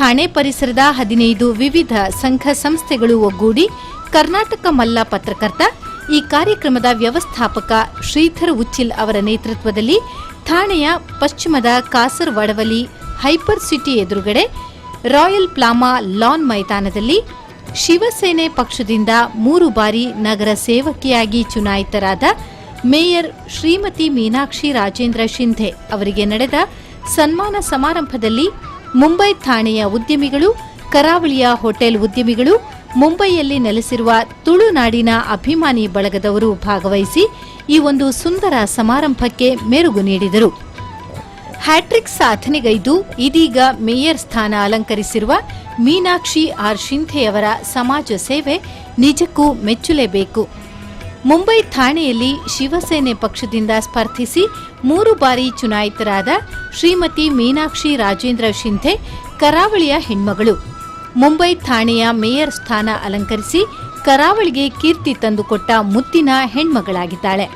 ಥಾಣೆ ಪರಿಸರದ 15 ವಿವಿಧ ಸಂಘ ಸಂಸ್ಥೆಗಳು ಒಗ್ಗೂಡಿ ಕರ್ನಾಟಕ ಮಲ್ಲ ಪತ್ರಕರ್ತ, ಈ ಕಾರ್ಯಕ್ರಮದ ವ್ಯವಸ್ಥಾಪಕ ಶ್ರೀಧರ್ ಉಚ್ಚಿಲ್ ಅವರ ನೇತೃತ್ವದಲ್ಲಿ ಥಾಣೆಯ ಪಶ್ಚಿಮದ ಕಾಸರ್ ವಡವಲಿ ಹೈಪರ್ ಸಿಟಿ ಎದುರುಗಡೆ ರಾಯಲ್ ಪ್ಲಾಮಾ ಲಾನ್ ಮೈದಾನದಲ್ಲಿ ಶಿವಸೇನೆ ಪಕ್ಷದಿಂದ 3 ಬಾರಿ ನಗರ ಸೇವಕಿಯಾಗಿ ಚುನಾಯಿತರಾದ ಮೇಯರ್ ಶ್ರೀಮತಿ ಮೀನಾಕ್ಷಿ ರಾಜೇಂದ್ರ ಶಿಂಧೆ ಅವರಿಗೆ ನಡೆದ ಸನ್ಮಾನ ಸಮಾರಂಭದಲ್ಲಿ ಮುಂಬೈ ಥಾಣೆಯ ಉದ್ಯಮಿಗಳು, ಕರಾವಳಿಯ ಹೋಟೆಲ್ ಉದ್ಯಮಿಗಳು, ಮುಂಬೈಯಲ್ಲಿ ನೆಲೆಸಿರುವ ತುಳುನಾಡಿನ ಅಭಿಮಾನಿ ಬಳಗದವರು ಭಾಗವಹಿಸಿ ಈ ಒಂದು ಸುಂದರ ಸಮಾರಂಭಕ್ಕೆ ಮೆರುಗು ನೀಡಿದರು. ಹ್ಯಾಟ್ರಿಕ್ ಸಾಧನೆಗೈದು ಇದೀಗ ಮೇಯರ್ ಸ್ಥಾನ ಅಲಂಕರಿಸಿರುವ ಮೀನಾಕ್ಷಿ ಆರ್ ಶಿಂಧೆಯವರ ಸಮಾಜ ಸೇವೆ ನಿಜಕ್ಕೂ ಮೆಚ್ಚಲೇಬೇಕು. ಮುಂಬೈ ಥಾಣೆಯಲ್ಲಿ ಶಿವಸೇನೆ ಪಕ್ಷದಿಂದ ಸ್ಪರ್ಧಿಸಿ 3 ಬಾರಿ ಚುನಾಯಿತರಾದ ಶ್ರೀಮತಿ ಮೀನಾಕ್ಷಿ ರಾಜೇಂದ್ರ ಶಿಂಧೆ ಕರಾವಳಿಯ ಹೆಣ್ಮಗಳು. ಮುಂಬೈ ಥಾಣೆಯ ಮೇಯರ್ ಸ್ಥಾನ ಅಲಂಕರಿಸಿ ಕರಾವಳಿಗೆ ಕೀರ್ತಿ ತಂದುಕೊಟ್ಟ ಮುದ್ದಿನ ಹೆಣ್ಮಗಳಾಗಿದ್ದಾಳೆ.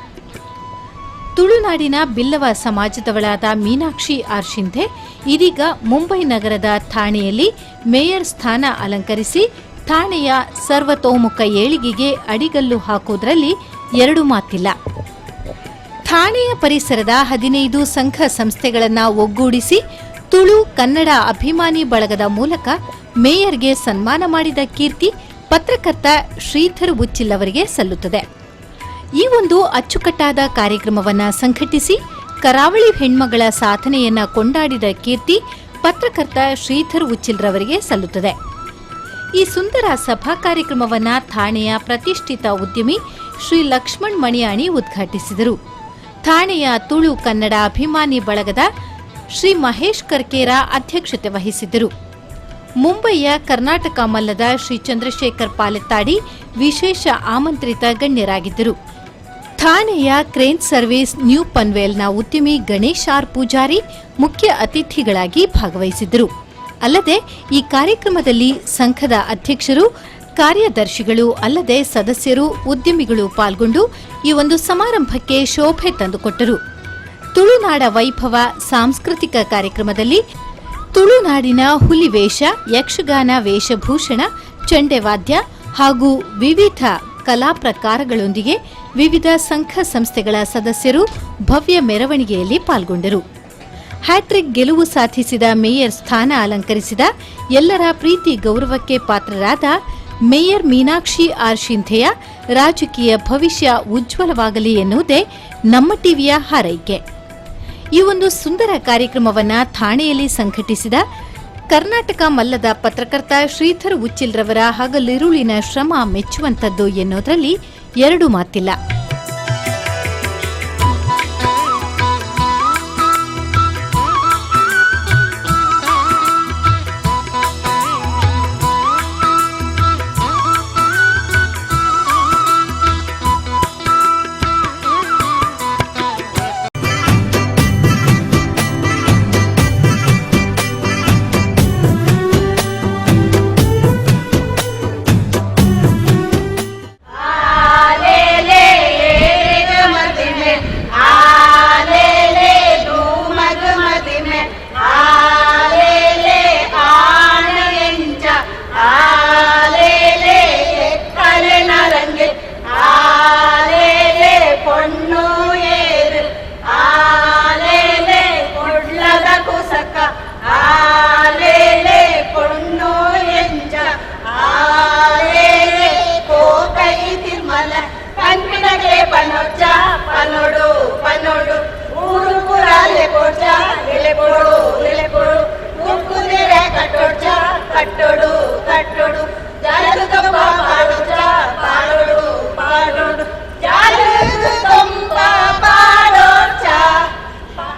ತುಳುನಾಡಿನ ಬಿಲ್ಲವ ಸಮಾಜದವಳಾದ ಮೀನಾಕ್ಷಿ ಆರ್ ಶಿಂಧೆ ಇದೀಗ ಮುಂಬೈ ನಗರದ ಥಾಣೆಯಲ್ಲಿ ಮೇಯರ್ ಸ್ಥಾನ ಅಲಂಕರಿಸಿ ಥಾಣೆಯ ಸರ್ವತೋಮುಖ ಏಳಿಗೆಗೆ ಅಡಿಗಲ್ಲು ಹಾಕುವುದರಲ್ಲಿ ಎರಡು ಮಾತಿಲ್ಲ. ಥಾಣೆಯ ಪರಿಸರದ 15 ಸಂಘ ಸಂಸ್ಥೆಗಳನ್ನು ಒಗ್ಗೂಡಿಸಿ ತುಳು ಕನ್ನಡ ಅಭಿಮಾನಿ ಬಳಗದ ಮೂಲಕ ಮೇಯರ್ಗೆ ಸನ್ಮಾನ ಮಾಡಿದ ಕೀರ್ತಿ ಪತ್ರಕರ್ತ ಶ್ರೀಧರ್ ಉಚ್ಚಿಲ್ ಅವರಿಗೆ ಸಲ್ಲುತ್ತದೆ. ಈ ಒಂದು ಅಚ್ಚುಕಟ್ಟಾದ ಕಾರ್ಯಕ್ರಮವನ್ನು ಸಂಘಟಿಸಿ ಕರಾವಳಿ ಹೆಣ್ಮಗಳ ಸಾಧನೆಯನ್ನ ಕೊಂಡಾಡಿದ ಕೀರ್ತಿ ಪತ್ರಕರ್ತ ಶ್ರೀಧರ್ ಉಚ್ಚಿಲ್ರವರಿಗೆ ಸಲ್ಲುತ್ತದೆ. ಈ ಸುಂದರ ಸಭಾ ಕಾರ್ಯಕ್ರಮವನ್ನು ಥಾಣೆಯ ಪ್ರತಿಷ್ಠಿತ ಉದ್ಯಮಿ ಶ್ರೀ ಲಕ್ಷ್ಮಣ್ ಮಣಿಯಾಣಿ ಉದ್ಘಾಟಿಸಿದರು. ಥಾಣೆಯ ತುಳು ಕನ್ನಡ ಅಭಿಮಾನಿ ಬಳಗದ ಶ್ರೀ ಮಹೇಶ್ ಕರ್ಕೇರ ಅಧ್ಯಕ್ಷತೆ ವಹಿಸಿದ್ದರು. ಮುಂಬೈಯ ಕರ್ನಾಟಕ ಮಲ್ಲದ ಶ್ರೀ ಚಂದ್ರಶೇಖರ್ ಪಾಲೆತ್ತಾಡಿ ವಿಶೇಷ ಆಮಂತ್ರಿತ ಗಣ್ಯರಾಗಿದ್ದರು. ಥಾಣೆಯ ಕ್ರೇನ್ ಸರ್ವಿಸ್ ನ್ಯೂ ಪನ್ವೇಲ್ನ ಉದ್ಯಮಿ ಗಣೇಶ್ ಆರ್ ಪೂಜಾರಿ ಮುಖ್ಯ ಅತಿಥಿಗಳಾಗಿ ಭಾಗವಹಿಸಿದ್ದರು. ಅಲ್ಲದೆ ಈ ಕಾರ್ಯಕ್ರಮದಲ್ಲಿ ಸಂಘದ ಅಧ್ಯಕ್ಷರು, ಕಾರ್ಯದರ್ಶಿಗಳು, ಅಲ್ಲದೆ ಸದಸ್ಯರು, ಉದ್ಯಮಿಗಳು ಪಾಲ್ಗೊಂಡು ಈ ಒಂದು ಸಮಾರಂಭಕ್ಕೆ ಶೋಭೆ ತಂದುಕೊಟ್ಟರು. ತುಳುನಾಡ ವೈಭವ ಸಾಂಸ್ಕೃತಿಕ ಕಾರ್ಯಕ್ರಮದಲ್ಲಿ ತುಳುನಾಡಿನ ಹುಲಿವೇಷ, ಯಕ್ಷಗಾನ ವೇಷಭೂಷಣ, ಚಂಡೆವಾದ್ಯ ಹಾಗೂ ವಿವಿಧ ಕಲಾ ಪ್ರಕಾರಗಳೊಂದಿಗೆ ವಿವಿಧ ಸಂಘ ಸಂಸ್ಥೆಗಳ ಸದಸ್ಯರು ಭವ್ಯ ಮೆರವಣಿಗೆಯಲ್ಲಿ ಪಾಲ್ಗೊಂಡರು. ಹ್ಯಾಟ್ರಿಕ್ ಗೆಲುವು ಸಾಧಿಸಿದ ಮೇಯರ್ ಸ್ಥಾನ ಅಲಂಕರಿಸಿದ ಎಲ್ಲರ ಪ್ರೀತಿ ಗೌರವಕ್ಕೆ ಪಾತ್ರರಾದ ಮೇಯರ್ ಮೀನಾಕ್ಷಿ ಆರ್ ಶಿಂಧೆಯ ರಾಜಕೀಯ ಭವಿಷ್ಯ ಉಜ್ವಲವಾಗಲಿ ಎನ್ನುವುದೇ ನಮ್ಮ ಟಿವಿಯ ಹಾರೈಕೆ. ಈ ಒಂದು ಸುಂದರ ಕಾರ್ಯಕ್ರಮವನ್ನ ಥಾಣೆಯಲ್ಲಿ ಸಂಘಟಿಸಿದ ಕರ್ನಾಟಕ ಮಲ್ಲದ ಪತ್ರಕರ್ತ ಶ್ರೀಧರ್ ಉಚ್ಚಿಲ್ರವರ ಹಗಲಿರುಳಿನ ಶ್ರಮ ಮೆಚ್ಚುವಂತದ್ದು ಎನ್ನುವುದರಲ್ಲಿ ಎರಡು ಮಾತಿಲ್ಲ.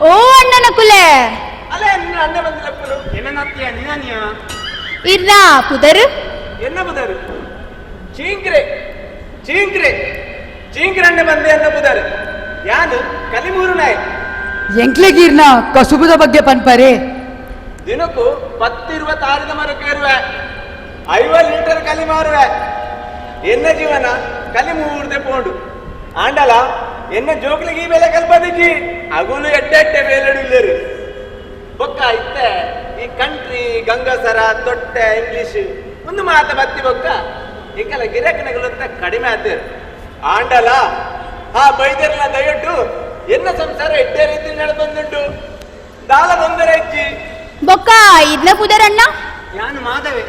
ಓ ಅಣ್ಣನ ಕುಲೆ ಇರ್ರಾ ಪುದರು. ಎನ್ನ ಬುದರು ಚೀಂಕ್ರೆ ಚೀಂಕ್ರೆ ಚೀಂಕ್ರಣ್ಣೆ ಬಂದೆ ಎನ್ನ ಬುದರು ಯಾನು ಕಲಿಮೂರು ನಾಯಿ. ಎಂಕ್ಲೆಗೀರ್ನ ಕಸುಬುದ ಬಗ್ಗೆ ಪನ್ಪರೆ. ದಿನಕ್ಕೂ ಪತ್ತಿರುವ ತಾರಿದ ಮರಕ್ಕೇರುವೆ, 50 ಲೀಟರ್ ಕಲಿ ಮಾರುವೆ. ಎನ್ನ ಜೀವನ ಕಲಿ ಮೂರ್ದೆ ಪೋಂಡು ಆಂಡಲ ಎನ್ನ ಜೋಕ್ಲಿಗೆ ಈ ಬೆಲೆ ಕಲ್ಪದಿಜ್ಜಿ ಅಗುಲು ಎಡ್ಡೆ ಎಡ್ಡೆ ಬೇಲೆಡು ಇಲ್ಲೇರು ಬೊಕ್ಕ ಇತ್ತೆ. ಈ ಕಂಟ್ರಿ ಗಂಗಸರ ತೊಟ್ಟೆ ಇಂಗ್ಲಿಷ್ ಒಂದು ಮಾತ ಬತ್ತಿ ಬೊಕ್ಕ ಇಂಕಲ ಗಿರಕನಗಳು ಕಡಿಮೆ ಆತೇರು. ಆಂಡಲ ಆ ಬೈದರ್ಲ ದಯಟ್ಟು ಎನ್ನ ಸಂಸಾರ ಎಡ್ಡೆ ರೀತಿ ನಡೆದೊಂದುಂಟು. ದಾಲ ತೊಂದರೆ ಹೆಚ್ಚಿ ಬೊಕ್ಕ ಇದ್ನ ಪುದರಣ್ಣ. ಯಾನು ಮಾಧವೆ,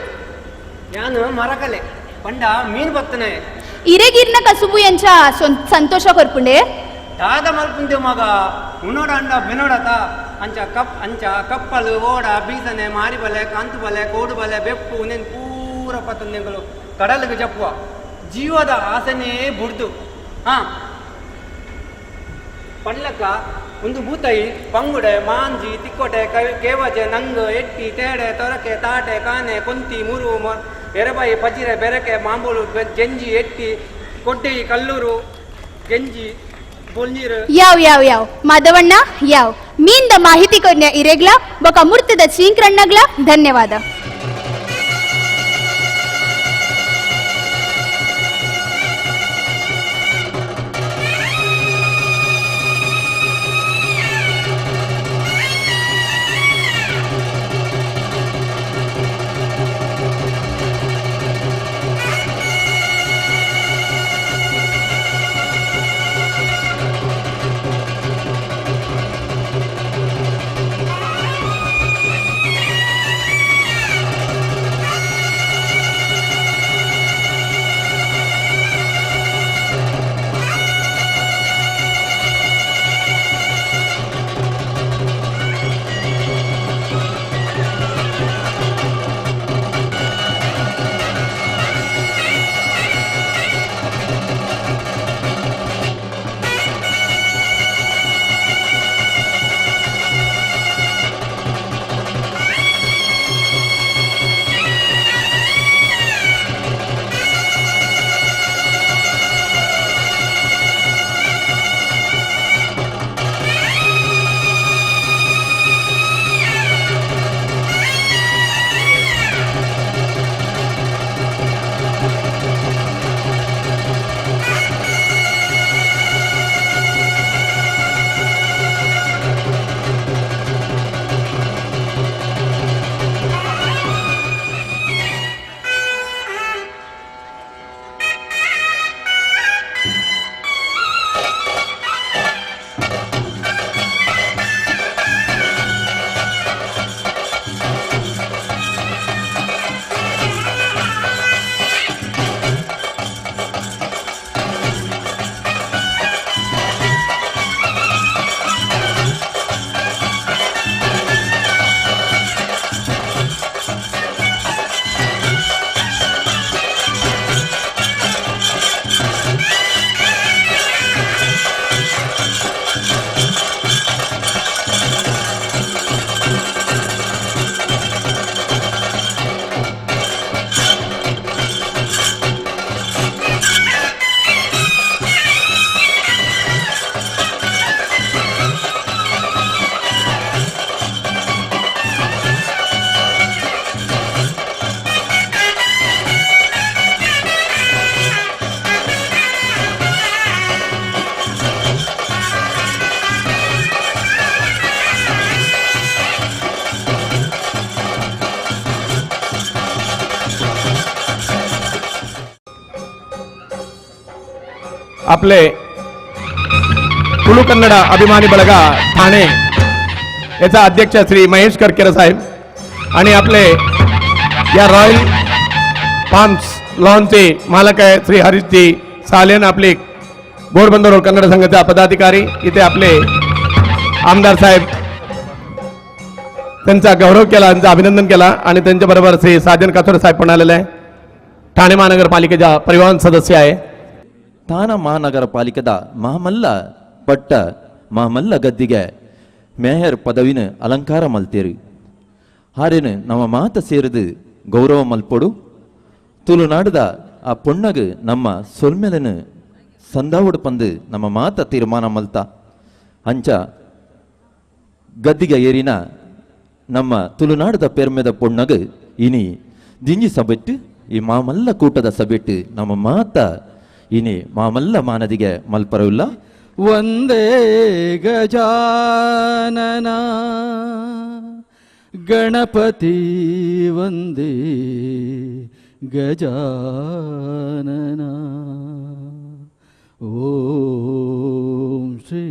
ಯಾನು ಮರಕಲೆ ಪಂಡ ಮೀನು ಬತ್ತನೆ. ಇರೆಗಿರ್ನ ಕಸುಬು ಎಂಚ ಸಂತೋಷ ಕೊರ್ಪುಂಡೆ. ದಾದ ಮಲ್ಪುಂದೆ ಮಗ ಉನೋಡ ಅಂಡ ಬೆನೋಡತ ಅಂಚ ಕಪ್ ಅಂಚ ಕಪ್ಪಲು ಓಡ ಬೀಸನೆ ಮಾರಿಬಲೆ ಕಾಂತುಬಲೆ ಕೋಡುಬಲೆ ಬೆಪ್ಪು ನೆನ್ ಪೂರ ಪತ್ತಂದೆಂಗಳು ಕಡಲಿಗೆ ಜಪ್ಪುವ ಜೀವದ ಆಸೆನೇ ಬುಡ್ದು. ಹಾ ಪಳ್ಳಕ ಒಂದು ಬೂತಾಯಿ ಬಂಗುಡೆ ಮಾಂಜಿ ತಿಕ್ಕೋಟೆ ಕೇವಜೆ ನಂಗು ಎಟ್ಟಿ ತೇಡೆ ತೊರಕೆ ತಾಟೆ ಕಾನೆ ಕೊಂತಿ ಮುರು ಎರಬಾಯಿ ಪಜಿರೆ ಬೆರಕೆ ಮಾಂಬೂಲು ಜಂಜಿ ಎಟ್ಟಿ ಕೊಡ್ಡಿ ಕಲ್ಲೂರು ಗೆಂಜಿ ಬೊಲ್ನೀರು. ಯಾವ್ ಯಾವ್ ಯಾವ್ ಮಾಧವಣ್ಣ ಯಾವ್ ಮೀನ್ದ ಮಾಹಿತಿ ಕೊರ್ನ ಇರೆಗ್ಲ ಬೊಕ ಮುರ್ತದ ಚೀಂಕ್ರಣ್ಣಗ್ಲ ಧನ್ಯವಾದ. आपले तुळू कन्नड अभिमानी बळगा ठाणे याचा अध्यक्ष श्री महेश करकेरे साहेब आणि आपले या रॉयल पाम्स लॉनचे मालक आहे श्री हरीशजी सालेन, आपले घोडबंदर रोड कन्नड संघाचे पदाधिकारी इथे आपले आमदार साहेब त्यांचा गौरव केला, त्यांचं अभिनंदन केला आणि त्यांच्याबरोबर श्री साजन काथोडे साहेब पण आलेले आहे, ठाणे महानगरपालिकेच्या परिवहन सदस्य आहे. ಠಾಣಾ ಮಹಾನಗರ ಪಾಲಿಕೆದ ಮಹಮಲ್ಲ ಪಟ್ಟ ಮಹಮಲ್ಲ ಗದ್ದಿಗೆ ಮೇಯರ್ ಪದವಿನ ಅಲಂಕಾರ ಮಲ್ತೇರು. ಹಾರೇನು ನಮ್ಮ ಮಾತ ಸೇರಿದು ಗೌರವ ಮಲ್ಪೊಡು. ತುಳುನಾಡದ ಆ ಪೊಣ್ಣಗು ನಮ್ಮ ಸೊಲ್ಮೆಲನು ಸಂದಾವಡು ಪಂದು ನಮ್ಮ ಮಾತ ತೀರ್ಮಾನ ಮಲ್ತ. ಅಂಚ ಗದ್ದಿಗೆ ಏರಿನ ನಮ್ಮ ತುಳುನಾಡದ ಪೆರ್ಮೆದ ಪೊಣ್ಣಗು ಇನಿ ದಿಂಜಿ ಸಬೆಟ್ಟು ಈ ಮಾಮಲ್ಲ ಕೂಟದ ಸಬೆಟ್ಟು ನಮ್ಮ ಮಾತ ಇನಿ ಮಾಮಲ್ಲ ಮಾನದಿಗೆ ಮಲ್ಪರವಿಲ್ಲ. ಒಂದೇ Gajanana Ganapati Vande Gajanana. Om Shri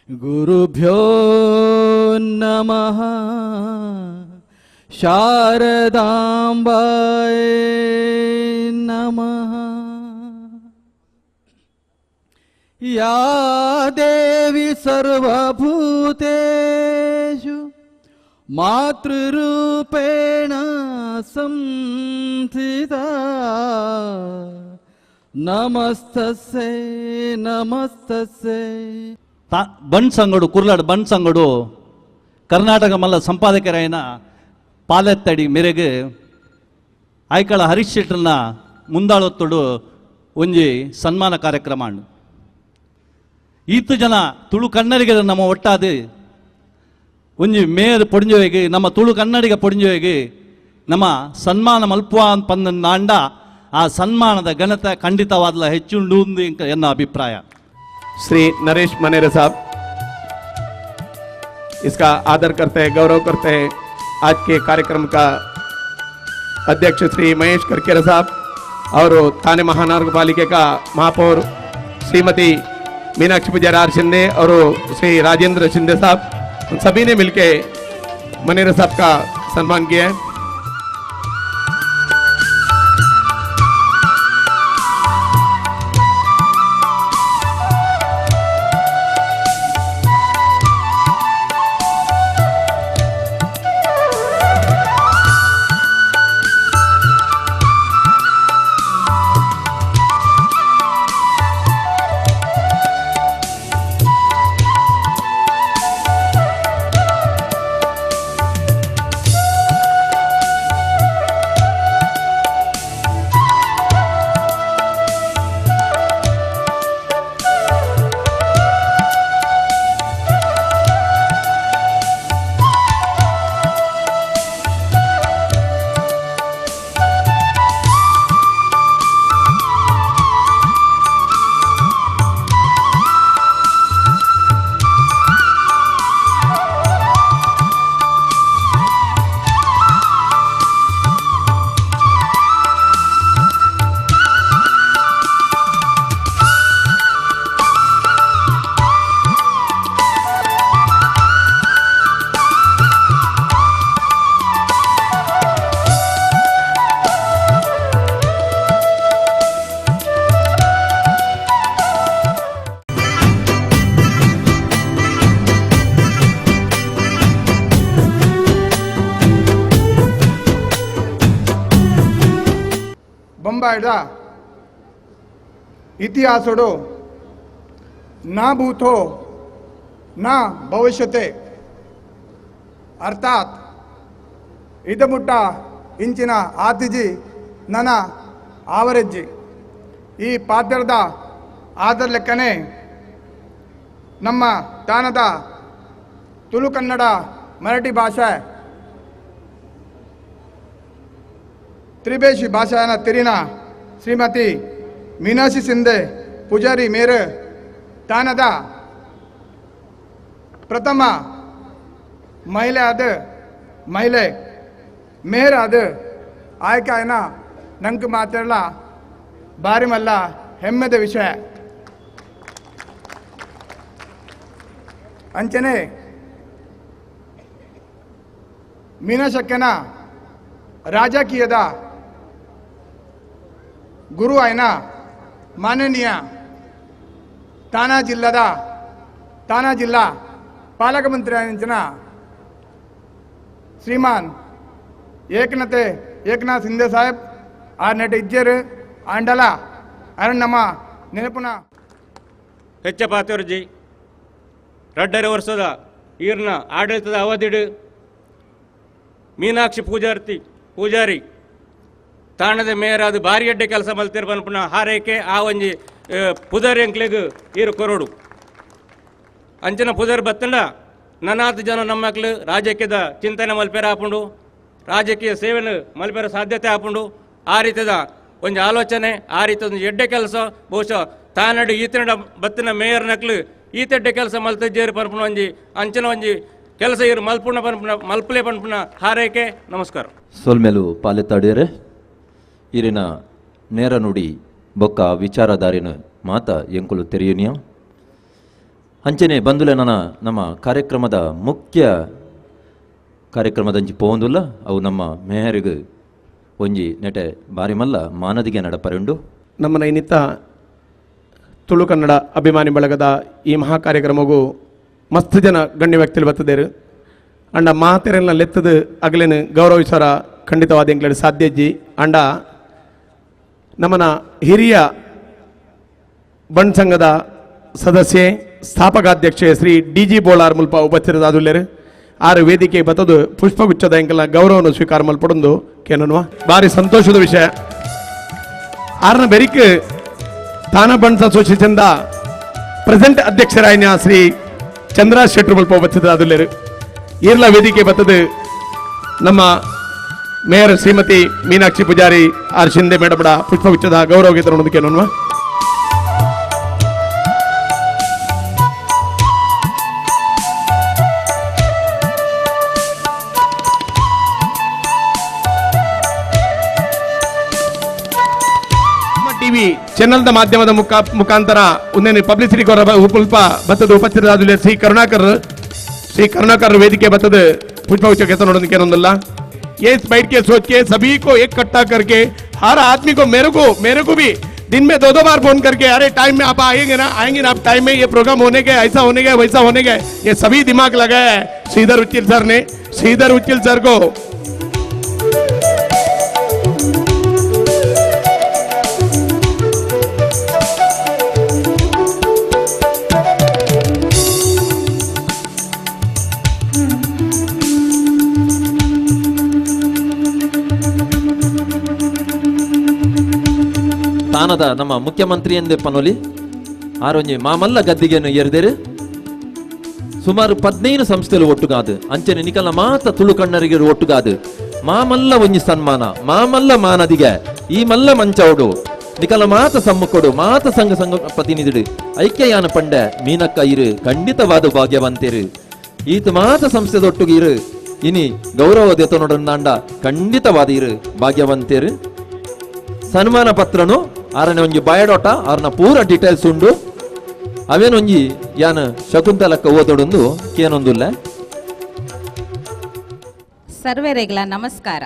ಗುರುಭ್ಯೋ ನಮಃ. ಶಾರದಾಂಬಾಯ ನಮಃ. ಯಾ ದೇವಿ ಸರ್ವಭೂತೇಷು ಮಾತೃರೂಪೇಣ ಸಂಸ್ಥಿತಾ ನಮಸ್ತಸ್ಯೈ ನಮಸ್ತಸ್ಯೈ. ಬಣ್ ಸಂಗಡು ಕುರ್ಲಾಡ್ ಬಣ್ ಸಂಗಡು ಕರ್ನಾಟಕ ಮಲ್ಲ ಸಂಪಾದಕರಾಯನ ಪಾಲೆತ್ತಡಿ ಮೇರೆಗೆ ಆಯ್ಕಳ ಹರೀಶ್ ಶೆಟ್ಟರ್ನ ಮುಂದಾಳೊತ್ತಡು ಒಂಜಿ ಸನ್ಮಾನ ಕಾರ್ಯಕ್ರಮ. ಈತು ಜನ ತುಳು ಕನ್ನಡಿಗರ ನಮ್ಮ ಒಟ್ಟಾದ ಒಂಜಿ ಮೇಯರ್ ಪೊಡಿಂಜೋಯಿಗೆ ನಮ್ಮ ತುಳು ಕನ್ನಡಿಗ ಪೊಡಿಂಜೋಯಿಗೆ ನಮ್ಮ ಸನ್ಮಾನ ಮಲ್ಪುವ ಪಂದಂಡ ಆ ಸನ್ಮಾನದ ಘನತೆ ಖಂಡಿತವಾದಲ ಹೆಚ್ಚುಂಡು ಎನ್ನ ಅಭಿಪ್ರಾಯ. श्री नरेश मनेर साहब इसका आदर करते हैं, गौरव करते हैं। आज के कार्यक्रम का अध्यक्ष श्री महेश करकेरा साहब और थाने महानगर पालिका का महापौर श्रीमती मीनाक्षी पुजारी are Shinde और श्री राजेंद्र शिंदे साहब, उन सभी ने मिलकर मनेर साहब का सम्मान किया है। ಬೊಂಬಾಯಿದ ಇತಿಹಾಸಡು ನಾ ಭೂತೋ ನಾ ಭವಿಷ್ಯತೆ, ಅರ್ಥಾತ್ ಇದಮುಟ್ಟ ಇಂಚಿನ ಆತಿಜಿ ನನ್ನ ಆವರೆಜ್ಜಿ. ಈ ಪಾತ್ರದ ಆದರ ಲೆಕ್ಕನೆ ನಮ್ಮ ತಾನದ ತುಳು ಕನ್ನಡ ಮರಾಠಿ ಭಾಷೆ ತ್ರಿಬೇಶಿ ಭಾಷೆಯ ತಿರಿನ ಶ್ರೀಮತಿ ಮೀನಾಕ್ಷಿ ಸಿಂಧೆ ಪೂಜಾರಿ ಮೇರ್ ತಾನದ ಪ್ರಥಮ ಮಹಿಳೆ ಆದ ಮಹಿಳೆ ಮೇರ್ ಆದ ಆಯ್ಕೆಯನ್ನ ನಂಗೆ ಮಾತಾಡಲ ಬಾರಿ ಮಲ್ಲ ಹೆಮ್ಮೆದ ವಿಷಯ. ಅಂಚನೆ ಮೀನಾಶಕ್ಕನ ರಾಜಕೀಯದ ಗುರು ಆಯ್ನ ಮಾನನೀಯ ತಾನಾ ಜಿಲ್ಲಾ ಪಾಲಕಮಂತ್ರಿ ಆಯ್ನ ಶ್ರೀಮಾನ್ ಏಕನಾಥ್ ಶಿಂದೆ ಸಾಹೇಬ್ ಆ ನೆಟ ಇಜ್ಜೇರು ಆಂಡಲ ಅರಣ್ಯಮ್ಮ ನೆನಪುನ ಹೆಚ್ಚ ಪಾತುರ್ಜಿ ರಡ್ಡರೆ ವರ್ಷದ ಈರ್ನ ಆಡಳಿತದ ಅವಧಿಡು ಮೀನಾಕ್ಷಿ ಪೂಜಾರಿ ತಾಣದ ಮೇಯರಾದ ಭಾರಿ ಎಡ್ಡೆ ಕೆಲಸ ಮಲ್ತಿರ್ ಪನ್ಪುನ ಹಾರೈಕೆ ಆ ಒಂಜಿ ಪುದರ್ ಎಂಕ್ಲೆಗ್ ಈರು ಕೊರೋಡು ಅಂಚಿನ ಪುದರ್ ಬತ್ತಂಡ ನನಾತ್ ಜನ ನಮ್ಮಕ್ಲು ರಾಜಕೀಯದ ಚಿಂತನೆ ಮಲ್ಪೆರ ಆಪುಂಡು, ರಾಜಕೀಯ ಸೇವೆನು ಮಲ್ಪೆರ ಸಾಧ್ಯತೆ ಆಪುಂಡು. ಆ ರೀತಿಯ ಒಂಜಿ ಆಲೋಚನೆ, ಆ ರೀತಿ ಒಂದು ಎಡ್ಡೆ ಕೆಲಸ ಬಹುಶಃ ತಾನಡು ಈತನಡ ಬತ್ತಿನ ಮೇಯರ್ ನಕ್ಲು ಈತೆಡ್ಡೆ ಕೆಲಸ ಮಲ್ತಜ್ಜೇರು ಪನ್ಪುನ ಒಂಜಿ ಅಂಚಿನ ಒಂಜಿ ಕೆಲಸ ಇರು ಮಲ್ಪುಣ ಪನ್ಪುನ ಮಲ್ಪಲೆ ಪನ್ಪುನ ಹಾರೈಕೆ. ನಮಸ್ಕಾರ. ಸೊಲ್ಮೆಲು ಪಾಲೆತ್ತಾಡಿಯರೆ ಇರಿನ ನೇರ ನುಡಿ ಬೊಕ್ಕ ವಿಚಾರಧಾರಿನ ಮಾತ ಎಂಕುಲು ತೆರೆಯುನಿಯ ಅಂಚನೆ ಬಂದುಲೆ ನನ್ನ ನಮ್ಮ ಕಾರ್ಯಕ್ರಮದ ಮುಖ್ಯ ಕಾರ್ಯಕ್ರಮದಂಚಿ ಪೋಂದುಲ್ಲ ಅವು ನಮ್ಮ ಮೇಯರಿಗೆ ಒಂಜಿ ನೆಟೆ ಬಾರಿ ಮಲ್ಲ ಮಾನದಿಗೆ ನಡಪರುಂಡು. ನಮ್ಮ ನೈನಿತ ತುಳು ಕನ್ನಡ ಅಭಿಮಾನಿ ಬಳಗದ ಈ ಮಹಾ ಕಾರ್ಯಕ್ರಮಗೂ ಮಸ್ತ್ ಜನ ಗಣ್ಯ ವ್ಯಕ್ತಿలు ಬರ್ತದೇರು ಅಂಡ ಮಾತೆರೆಲ್ಲ ಲೆತ್ತದು ಅಗಲೇನು ಗೌರವಿಸರ ಖಂಡಿತವಾದ ಎಂಕ್ಲೇಡು ಸಾಧ್ಯಜ್ಜಿ. ಅಂಡ ನಮ್ಮನ ಹಿರಿಯ ಬಣ್ ಸಂಘದ ಸದಸ್ಯೆ ಸ್ಥಾಪಕಾಧ್ಯಕ್ಷೆ ಶ್ರೀ ಡಿ ಜಿ ಬೋಳಾರ್ ಮುಲ್ಪ ಉಪಸ್ಥಿತರಾದುಲ್ಲೇರು. ಆರು ವೇದಿಕೆ ಬತ್ತದು ಪುಷ್ಪಗುಚ್ಛದ ಎಂಕಲ್ನ ಗೌರವವನ್ನು ಸ್ವೀಕಾರ ಮಲ್ಪಡೊಂದು ಕೇನನ್ವ ಭಾರಿ ಸಂತೋಷದ ವಿಷಯ. ಆರನ ಬೆರಿಕ್ ತಾನ ಬಣ್ಸ್ ಅಸೋಸಿಯೇಷನ್ದ ಪ್ರೆಸೆಂಟ್ ಅಧ್ಯಕ್ಷರಾಯನ ಶ್ರೀ ಚಂದ್ರರಾಜ್ ಶೆಟ್ಟರು ಮುಲ್ಪ ಉಪಸ್ಥಿತರಾದುಲ್ಲೇರು. ಈರ್ಲ ವೇದಿಕೆ ಬತ್ತದು ನಮ್ಮ ಮೇಯರ್ ಶ್ರೀಮತಿ ಮೀನಾಕ್ಷಿ ಪೂಜಾರಿ ಆರ್ ಶಿಂದೆ ಮೇಡಮಡ ಪುಷ್ಪಗುಚ್ಛದ ಗೌರವ ಗೀತವನ್ನು ಕೇನನ್ವ. ಟಿವಿ ಚಾನೆಲ್ದ ಮಾಧ್ಯಮದ ಮುಖಾಂತರ ಒಂದೇನು ಪಬ್ಲಿಸಿಟಿ ಉಪಲ್ಪ ಬತ್ತದ ಉಪಸ್ಥಿತರಾದ ಶ್ರೀ ಕರುಣಾಕರ್ ವೇದಿಕೆ ಬತ್ತದ ಪುಷ್ಪಗುಚ್ಛ ನೋಡೋದಕ್ಕೆ ಏನೊಂದಲ್ಲ. ये बैठ के सोच के सभी को इकट्ठा करके हर आदमी को मेरे को भी दिन में 2-2 बार फोन करके अरे टाइम में आप आएंगे ना आप टाइम में ये प्रोग्राम होने के ऐसा होने के वैसा होने के ये सभी दिमाग लगाया है श्रीधर उच्चिल सर ने. श्रीधर उच्चिल सर को ತಾನದ ನಮ್ಮ ಮುಖ್ಯಮಂತ್ರಿ ಎಂದೇ ಪನೋಲಿ ಆರೊಂಜಿ ಮಾಮಲ್ಲ ಗದ್ದಿಗೆಯನ್ನು ಎರ್ದೇರು ಸುಮಾರು 15 ಸಂಸ್ಥೆಲು ಒಟ್ಟುಗಾದು ಅಂಚನೆ ನಿಕಲ ಮಾತ ತುಳು ಕಣ್ಣರಿಗೆ ಒಟ್ಟುಗಾದು ಮಾಮಲ್ಲ ಒಂಜಿ ಸನ್ಮಾನ ಮಾಮಲ್ಲ ಮಾನದಿಗೆ ಈ ಮಲ್ಲ ಮಂಚೌಡು ನಿಕಲ ಮಾತ ಸಮ್ಮುಖಡು ಮಾತ ಸಂಘ ಸಂಘ ಪ್ರತಿನಿಧಿಡು ಐಕ್ಯಯಾನ ಪಂಡೆ ಮೀನಕ್ಕ ಇರು ಖಂಡಿತವಾದ ಭಾಗ್ಯವಂತೇರು ಈತ ಮಾತ ಸಂಸ್ಥೆದೊಟ್ಟುಗೆ ಇರು ಇನಿ ಗೌರವ ದೆತನೊಡಂದಾಂಡ ಖಂಡಿತವಾದ ಇರು ಭಾಗ್ಯವಂತೇರು. ಸನ್ಮಾನ ಪತ್ರನು ಆರನೆ ಒಂಜಿ ಬಯೋಡಾಟಾ ಆರನ ಪೂರ ಡೀಟೇಲ್ಸ್ ಉಂಡು ಅವೇನೊಂಜಿ ಯಾನ ಶಕುಂತಲಕ್ಕ ಓದೊಡೊಂದು ಕೇನೊಂದುಲ್ಲ. ಸರ್ವೇರೆಗ್ಲ ನಮಸ್ಕಾರ.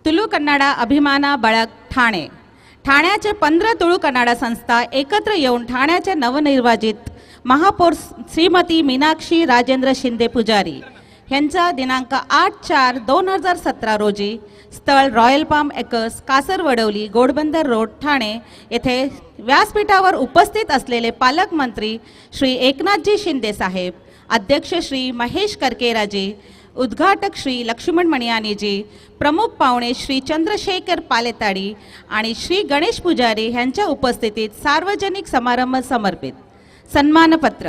ತುಳು ಕನ್ನಡ ಅಭಿಮಾನ ಬಳग ठाणे ठाण्याचे 15 तुळू कन्नड संस्था एकत्र येऊन ठाण्याचे नवनिर्वाचित महापौर श्रीमती मीनाक्षी राजेंद्र शिंदे पुजारी यांचा दिनांक 8/4/2017 रोजी स्थळ Royal Palm Acres Kasarvadavali Ghodbunder road Thane येथे व्यासपीठावर उपस्थित असलेले पालकमंत्री श्री एकनाथजी शिंदे साहेब, अध्यक्ष श्री महेश करकेराजी, उद्घाटक श्री लक्ष्मण मणियानीजी, प्रमुख पाहुणे श्री चंद्रशेखर पालेताडी आणि श्री गणेश पुजारी यांच्या उपस्थितीत सार्वजनिक समारंभ समर्पित. सन्मानपत्र.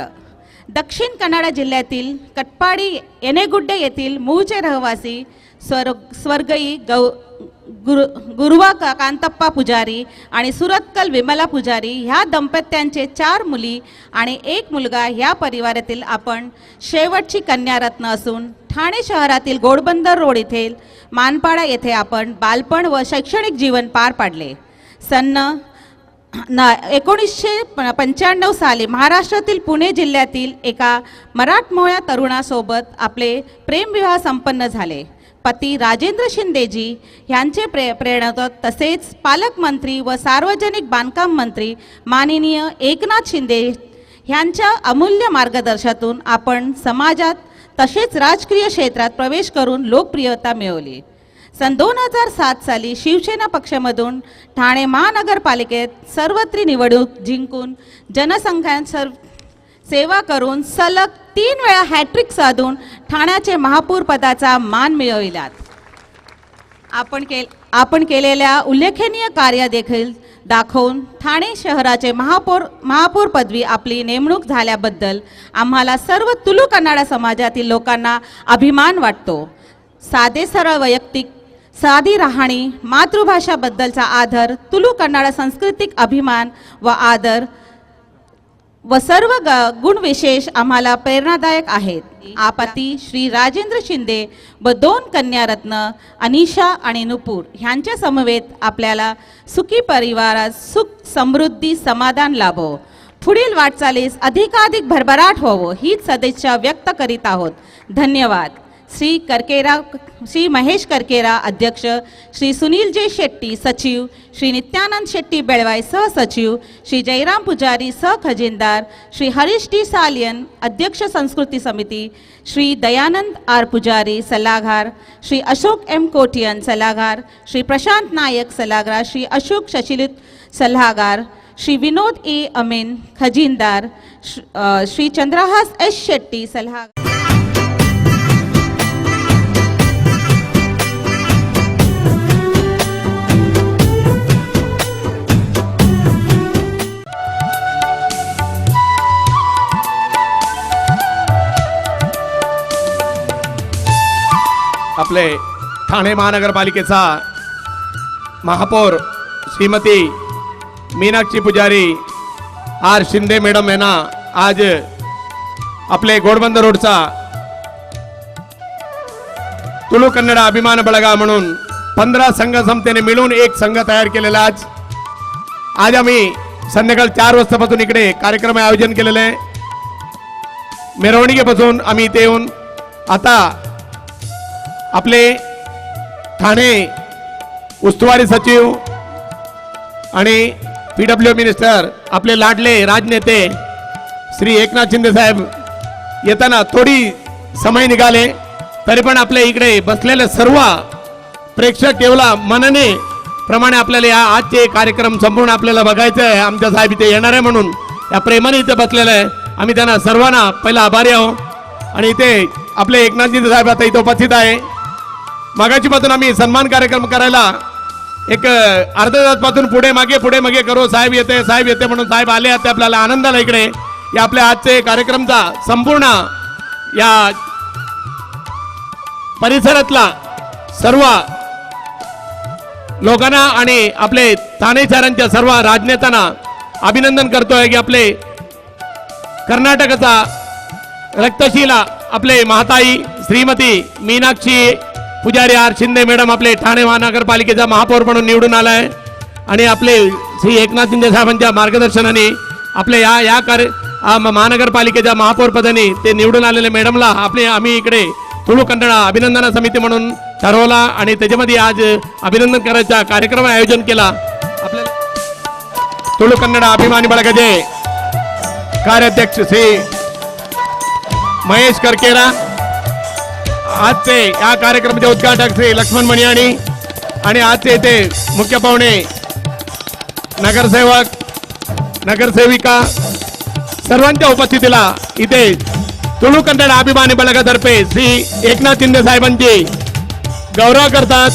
दक्षिण कन्नड जिल्ह्यातील कटपाडी येनेगुड्डे येथील मूळचे रहिवासी स्वर्गीय गुरुवा कांतप्पा पुजारी आणि सुरतकल विमला पुजारी ह्या दंपत्यांचे 4 मुली आणि 1 मुलगा ह्या परिवारातील आपण शेवटची कन्यारत्न असून ठाणे शहरातील घोडबंदर रोड येथील मानपाडा येथे आपण बालपण व शैक्षणिक जीवन पार पाडले. सन 1995 साली महाराष्ट्रातील पुणे जिल्ह्यातील एका मराठमोळ्या तरुणासोबत आपले प्रेमविवाह संपन्न झाले. पती राजेंद्र शिंदेजी यांचे प्रेरणा तसेच पालकमंत्री व सार्वजनिक बांधकाम मंत्री माननीय एकनाथ शिंदे यांच्या अमूल्य मार्गदर्शनातून आपण समाजात तसेच राजकीय क्षेत्रात प्रवेश करून लोकप्रियता मिळवली. सन 2007 साली शिवसेना पक्षामधून ठाणे महानगरपालिकेत सर्वत्री निवडणूक जिंकून जनसंख्या सेवा करून सलग 3 वेळा हॅट्रिक साधून ठाण्याचे महापौर पदाचा मान मिळविलात. आपण केलेल्या उल्लेखनीय कार्य देखील दाखवून ठाणे शहराचे महापौर पदवी आपली नेमणूक झाल्याबद्दल आम्हाला सर्व तुलू कन्नड समाजातील लोकांना अभिमान वाटतो. साधे सरळ वैयक्तिक साधी राहणी, मातृभाषाबद्दलचा आदर, तुलू कन्नड सांस्कृतिक अभिमान व आदर व सर्व गुणविशेष आम्हाला प्रेरणादायक आहेत. आपती श्री राजेंद्र शिंदे व 2 कन्यारत्न अनिशा आणि नुपूर ह्यांच्या समवेत आपल्याला सुखी परिवारात सुख समृद्धी समाधान लाभो, पुढील वाटचालीस अधिकाधिक भरभराट व्हावो हीच सदिच्छा व्यक्त करीत आहोत. धन्यवाद. श्री महेश करकेरा अध्यक्ष, श्री सुनील जे शेट्टी सचिव, श्री नित्यानंद शेट्टी बेळवाई सहसचिव, श्री जयराम पुजारी सहखजिनदार, श्री हरीश टी सालियन अध्यक्ष संस्कृती समिती, श्री दयानंद are पुजारी सल्लागार, श्री अशोक एम कोटियन सल्लागार, श्री प्रशांत नायक सल्लागार, श्री अशोक शशिलित सल्लागार, श्री विनोद ए अमीन खजिनदार, श्री चंद्रहास एस शेट्टी सल्लागार. आपले ठाणे महानगरपालिकेचा महापौर श्रीमती मीनाक्षी पुजारी are Shinde madam यांना आज आपले घोडबंदर रोडचा तुळू कन्नड अभिमान बळगा म्हणून 15 संघ संस्थेने मिळून एक संघ तयार केलेला. आज आज आम्ही संध्याकाळ 4 वाजतापासून इकडे कार्यक्रम आयोजन केलेलं आहे. मिरवणुकीपासून आम्ही इथे येऊन आता आपले ठाणे उस्तुवारी सचिव आणि PW minister आपले लाडले राजनेते श्री एकनाथ शिंदे साहेब येताना थोडी समय निघाले तरी पण आपले इकडे बसलेले सर्व प्रेक्षक केवला मनने प्रमाणे आपल्याला या आजचे कार्यक्रम संपूर्ण आपल्याला बघायचं आहे. आमच्या साहेब इथे येणार आहे म्हणून या प्रेमाने इथे बसलेलं आहे. आम्ही त्यांना सर्वांना पहिला आभारी आहोत. आणि इथे आपले एकनाथ शिंदे साहेब आता इथे उपस्थित आहे. मगाचीपासून आम्ही सन्मान कार्यक्रम करायला एक अर्ध्या तासपासून पुढे मागे करू, साहेब येते साहेब येते म्हणून साहेब आले. आता आपल्याला आनंद आला इकडे या आपल्या आजचे कार्यक्रमचा संपूर्ण या परिसरातला सर्व लोकांना आणि आपले ठाणे शहरांच्या सर्व राजनेत्यांना अभिनंदन करतोय की आपले कर्नाटकाचा रक्तशीला आपले महाताई श्रीमती मीनाक्षी पुजारी are Shinde madam आपले ठाणे महानगरपालिकेचा महापौर म्हणून निवडून आलाय. आणि आपले श्री एकनाथ शिंदे साहेबांच्या मार्गदर्शनाने आपले या या कार्य महानगरपालिकेच्या महापौर पदाने ते निवडून आलेले मॅडमला आपले आम्ही इकडे तुळू कन्नड अभिनंदन समिती म्हणून ठरवला आणि त्याच्यामध्ये आज अभिनंदन करायचा कार्यक्रम आयोजन केला. आपल्या तुळू कन्नड अभिमानी बळगाचे कार्याध्यक्ष श्री महेश करकेरा, आजचे या कार्यक्रमाचे उद्घाटक श्री लक्ष्मण मणियाणी आणि आजचे इथे मुख्य पाहुणे नगरसेवक नगरसेविका सर्वांच्या उपस्थितीला इथे तुळू कन्नड अभिमानी बळगातर्फे श्री एकनाथ शिंदे साहेबांची गौरव करतात,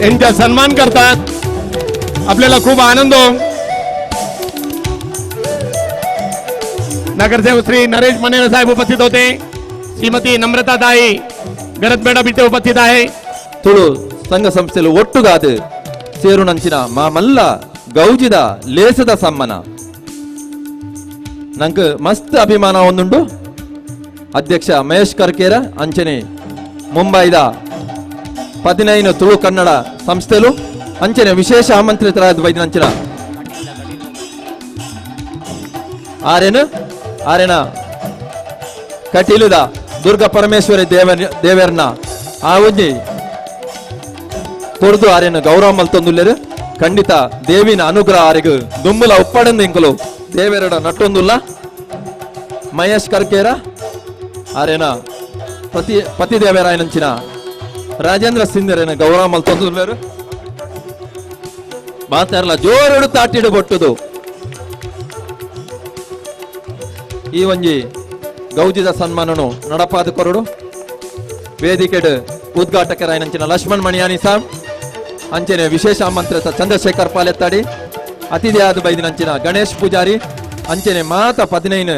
यांचा सन्मान करतात. आपल्याला खूप आनंद हो. नगरसेवक श्री नरेश मनेरे साहेब उपस्थित होते. श्रीमती नम्रता ताई गरज मॅडम इथे उपस्थित आहे. ತುಳು ಸಂಘ ಸಂಸ್ಥೆಲು ಒಟ್ಟುಗಾದ ಸೇರುನಂಚಿನ ಮಾಮಲ್ಲ ಗೌಜಿದ ಲೇಸದ ಸಮ್ಮನ ನಂಗೆ ಮಸ್ತ್ ಅಭಿಮಾನ ಒಂದುಂಡು. ಅಧ್ಯಕ್ಷ ಮಹೇಶ್ ಕರ್ಕೇರ ಅಂಚನೆ ಮುಂಬೈದ 15 ತುಳು ಕನ್ನಡ ಸಂಸ್ಥೆಲು ಅಂಚನೆ ವಿಶೇಷ ಆಮಂತ್ರಿತರಾದ ವೈದ್ಯನಂಚಿನ ಆರೇನು ಆರೇನ ಕಟೀಲುದ ದುರ್ಗಾ ಪರಮೇಶ್ವರಿ ದೇವರ್ನ ಆ ಒಂಜಿ ಕೊರ್ದು ಆರೇನು ಗೌರವ ಮಲ್ತೊಂದುಲ್ಲೇರು. ಖಂಡಿತ ದೇವಿನ ಅನುಗ್ರಹ ಆರೆಗು ದುಂಬುಲ ಉಪ್ಪಡಂದು ಇಂಕಲು ದೇವೆರಡ ನಟ್ಟೊಂದುಲ್ಲ. ಮಹೇಶ್ ಕರ್ಕೇರ ಆರೇನ ಪತಿ ದೇವರಾಯನಂಚಿನ ರಾಜೇಂದ್ರ ಸಿಂಧರೇನ ಗೌರವ ಮಲ್ತೊಂದುಲ್ಲೇರು. ಮಾತಾಡಲ್ಲ ಜೋರುಡು ತಾಟಿಡು ಬೊಟ್ಟುದು ಈ ಒಂಜಿ ಗೌಜಿದ ಸನ್ಮಾನನು ನಡಪಾದ ಕೊರಡು. ವೇದಿಕೆಡ್ ಉದ್ಘಾಟಕರಾಯನಂಚಿನ ಲಕ್ಷ್ಮಣ್ ಮಣಿಯಾನಿ ಸಾಬ್ ಅಂಚನೆ ವಿಶೇಷ ಆಮಂತ್ರಿತ ಚಂದ್ರಶೇಖರ್ ಪಾಲೆತ್ತಾಡಿ, ಅತಿಥಿಯಾದ ಬೈದಿನಂಚಿನ ಗಣೇಶ್ ಪೂಜಾರಿ ಅಂಚನೆ ಮಾತ 15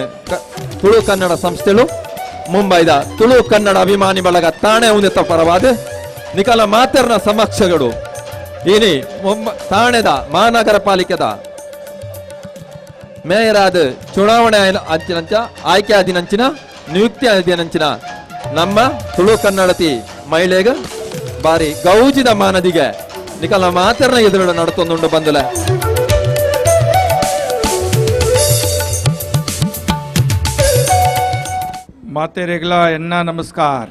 ತುಳು ಕನ್ನಡ ಸಂಸ್ಥೆಳು ಮುಂಬೈದ ತುಳು ಕನ್ನಡ ಅಭಿಮಾನಿ ಬಳಗ ತಾಣೆ ಉನ್ನತ ಪರವಾದ ನಿಕಲ ಮಾತರ್ನ ಸಮಕ್ಷಗಳು ಏನಿ ತಾಣೆದ ಮಹಾನಗರ ಪಾಲಿಕೆದ ಮೇಯರ್ ಆದ ಚುನಾವಣೆ ಅಂಚಿನಂಚ ಆಯ್ಕೆ ಆದಿನಂಚಿನ ನಿಯುಕ್ತಿ ಆದಿನಂಚಿನ ನಮ್ಮ ತುಳು ಕನ್ನಡತಿ ಮಹಿಳೆಗ ಬಾರಿ ಗೌಜಿದ ಮಾನದಿಗೆ ನಿಕಲ ಮಾತರ್ನ ಎದುರು ನಡತೊಂದುಂಡು ಬಂದುಲ. ಮಾತೆರೆಗ್ಲ ಎನ್ನ ನಮಸ್ಕಾರ.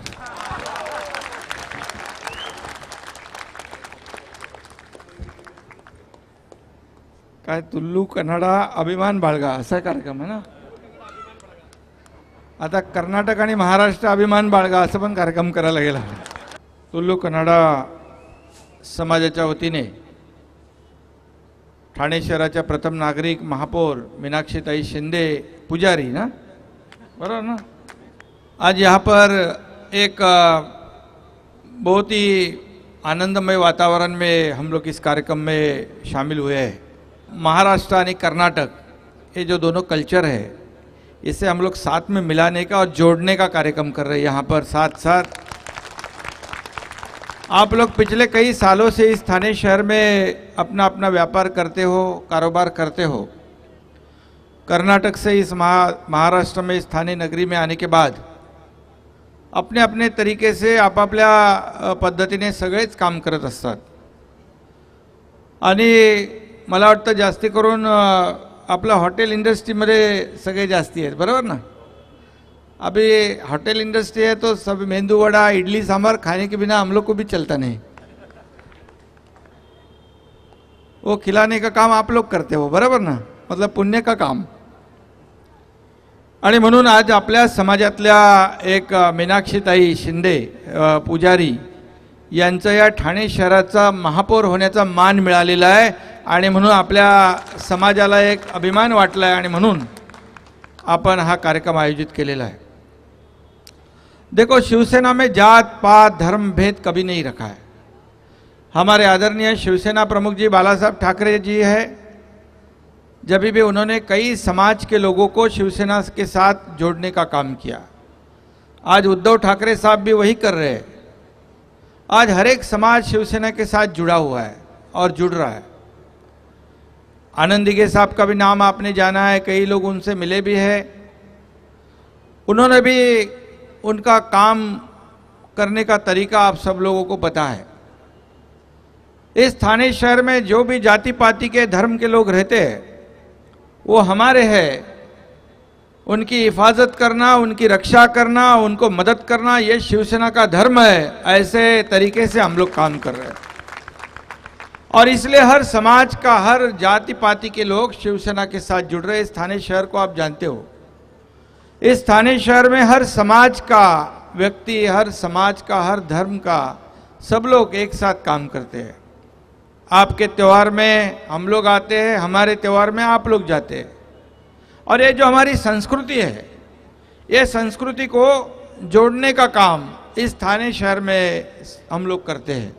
काय तुल्लू कन्नडा अभिमान बाळगा असा कार्यक्रम आहे ना. आता कर्नाटक आणि महाराष्ट्र अभिमान बाळगा असं पण कार्यक्रम करायला गेला. तुल्लू कन्नडा समाजाच्या वतीने ठाणे शहराच्या प्रथम नागरिक महापौर मीनाक्षीताई शिंदे पुजारी ना, बरोबर ना. आज यहाँ पर एक बहुत ही आनंदमय वातावरण में हम लोग इस कार्यक्रम में शामिल हुए हैं. महाराष्ट्र आणि कर्नाटक ये जो दोनों कल्चर है इसे हम लोग साथ में मिलाने का और जोड़ने का कार्यक्रम कर रहे हैं यहाँ पर. साथ साथ आप लोग पिछले कई सालों से इस थाने शहर में अपना अपना व्यापार करते हो, कारोबार करते हो. कर्नाटक से इस महाराष्ट्र में इस थाने नगरी में आने के बाद अपने अपने तरीके से आपापल्या पद्धतीने सगळेच काम करत असतात. आणि मला वाटतं जास्ती करून आपलं हॉटेल इंडस्ट्रीमध्ये सगळे जास्ती आहेत, बरोबर ना. अभी होटल इंडस्ट्री है तो सब मेंदू वड़ा इडली सांभर खाने के बिना हम लोग को भी चलता नहीं. वो खिलाने का काम आप लोग करते हो, बरोबर ना, मतलब पुण्य का काम. आणि म्हणून आज आपल्या समाजातल्या एक मीनाक्षीताई शिंदे पुजारी यांचा या ठाणे शहराचा महापौर होण्याचा मान मिळालेला आहे आणि म्हणून आपल्या समाजाला एक अभिमान वाटला आहे आणि म्हणून आपण हा कार्यक्रम आयोजित केलेला आहे. देखो, शिवसेना में जात पात धर्म भेद कभी नहीं रखा है. हमारे आदरणीय शिवसेना प्रमुख जी बाला साहब ठाकरे जी है, जब भी उन्होंने कई समाज के लोगों को शिवसेना के साथ जोड़ने का काम किया. आज उद्धव ठाकरे साहब भी वही कर रहे हैं. आज हर एक समाज शिवसेना के साथ जुड़ा हुआ है और जुड़ रहा है. आनंद दिघे साहब का भी नाम आपने जाना है, कई लोग उनसे मिले भी हैं. उन्होंने भी उनका काम करने का तरीका आप सब लोगों को पता है. इस थाने शहर में जो भी जाति पाति के धर्म के लोग रहते हैं वो हमारे हैं. उनकी हिफाजत करना, उनकी रक्षा करना, उनको मदद करना ये शिवसेना का धर्म है. ऐसे तरीके से हम लोग काम कर रहे हैं और इसलिए हर समाज का, हर जाति पाति के लोग शिवसेना के साथ जुड़ रहे हैं. इस थाने शहर को आप जानते हो, इस थाने शहर में हर समाज का व्यक्ति, हर समाज का, हर धर्म का सब लोग एक साथ काम करते हैं. आपके त्यौहार में हम लोग आते हैं, हमारे त्यौहार में आप लोग जाते हैं. और ये जो हमारी संस्कृति है, ये संस्कृति को जोड़ने का काम इस थाने शहर में हम लोग करते हैं.